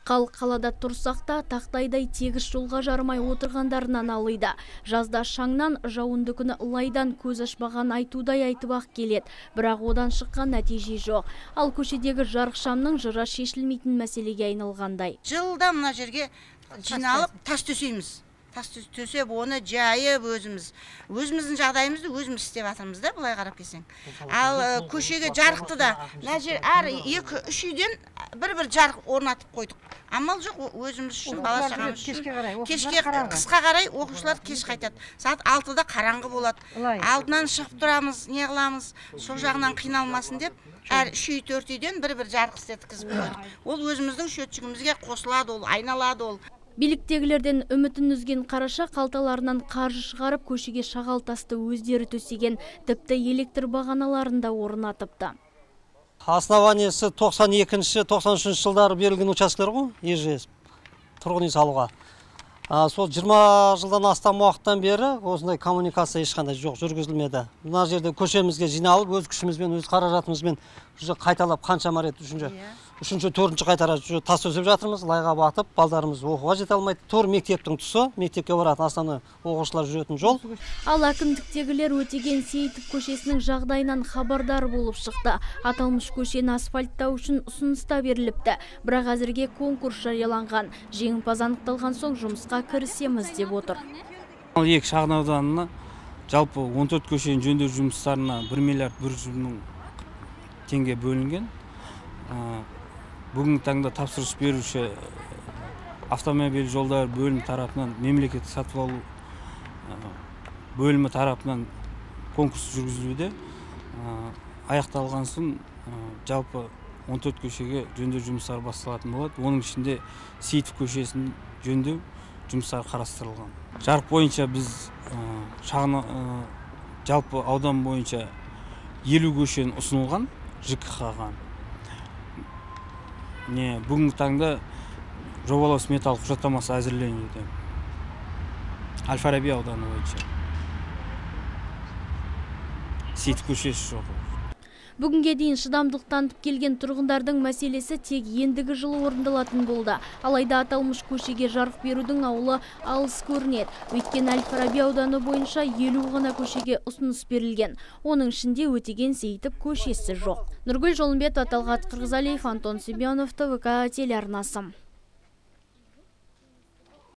Халық қалада тұрсақ та тақтайдай тегіс жолға жарымай отырғандарына налиды. Жазда шаңнан, жауынды күні ылайдан көз ашпаған айтудай айтып-ақ келеді. Бірақ одан шыққан нәтиже жоқ. Ал көшедегі жарық шамның жыры шешілмейтін мәселеге айналғандай. Жылда мына жерге жиналып тас төсейміз. Тас төсеп, оны жайып өзіміз. Өзіміздің жағдайымызды өзіміз істеп жатырмыз да, былай қарап келсең. Ал көшеге жарықты да, мына жер әр 2-3 үйден бір-бір жарық орнатып қойдық. Амал жоқ, өзіміз үшін, бала шағамыз үшін. Кешке қысқа қарай оқушылар кеш қайтады. Сағат 6-да қараңғы болады. Алдынан шығып тұрамыз, не қыламыз, сол жағынан қиналмасын деп әр 3 үй, 4 үйден бір-бір жарық істеткізіп қойдық. Ол өзіміздің счетчигімізге қосылады, ол айналады ол. Биліктегілерден үмітін үзген қараша қалталарынан қаржы шығарып, көшеге шағал тасты өздері төсеген, тіпті электр бағаналарын да орнатыпты. Основаниесі 92-ші, 93-ші жылдары берілген учаскелер ғой, ЕЖС, тұрғын үй салуға. Сол 20 жылдан астам уақыттан бері осындай коммуникация ешқандай жоқ, жүргізілмеді. Мына жерде көшемізге жиналып, өз күшімізбен, өз қаражатымызбен уже қайталап қаншама рет үшінші, төртінші қайтара тас төсеп жатырмыз, лайға батып, балдарымыз оқуға жете алмайды. Тур мектептің тұсы, мектепке баратын основной оқушылар жүретін жол. Ал әкімдіктегілер Өтеген Сейітов көшесінің жағдайынан хабардар болып шықты. Аталмыш көшені асфальттау үшін ұсыныс та беріліпті. Бірақ әзірге конкурс жарияланған. Жеңімпаз анықталған соң жұмысқа кірісеміз деп отыр. Екі шағын ауданына жалпы 14 көшенің жөндеу жұмыстарына 1 миллиард 100 мың теңге бөлінген. Бүгінгі таңда тапсырыс беруші автомобиль жолдары бөлімі тарапынан, мемлекеттік сатып алу бөлімі тарапынан конкурс жүргізілуде. Аяқталған соң жалпы 14 көшеге жөндеу жұмыстары басталатын болады. Оның ішінде Сейітов көшесін жөндеу жұмыстары қарастырылған. Жарық бойынша біз шағын жалпы аудан бойынша 50 көшені ұсынылған ЖКХ-ға. Бүгінгі таңда жобалау сметалық құжаттамасы әзірленуде. Әл-Фараби ауданы бойынша. Сейітов көшесі жоқ. Бүгінге дейін шыдамдылық танытып келген тұрғындардың мәселесі тек ендігі жылы орындалатын болды. Алайда аталмыш көшеге жарық берудің ауылы алыс көрінеді. Өйткені Әл-Фараби ауданы бойынша 50 ғана көшеге ұсыныс берілген. Оның ішінде Өтеген Сейітов көшесі жоқ. Нұргүл Жолымбетова, Талғат Қырғызалиев, Антон Семенов, ТВК телеарнасы.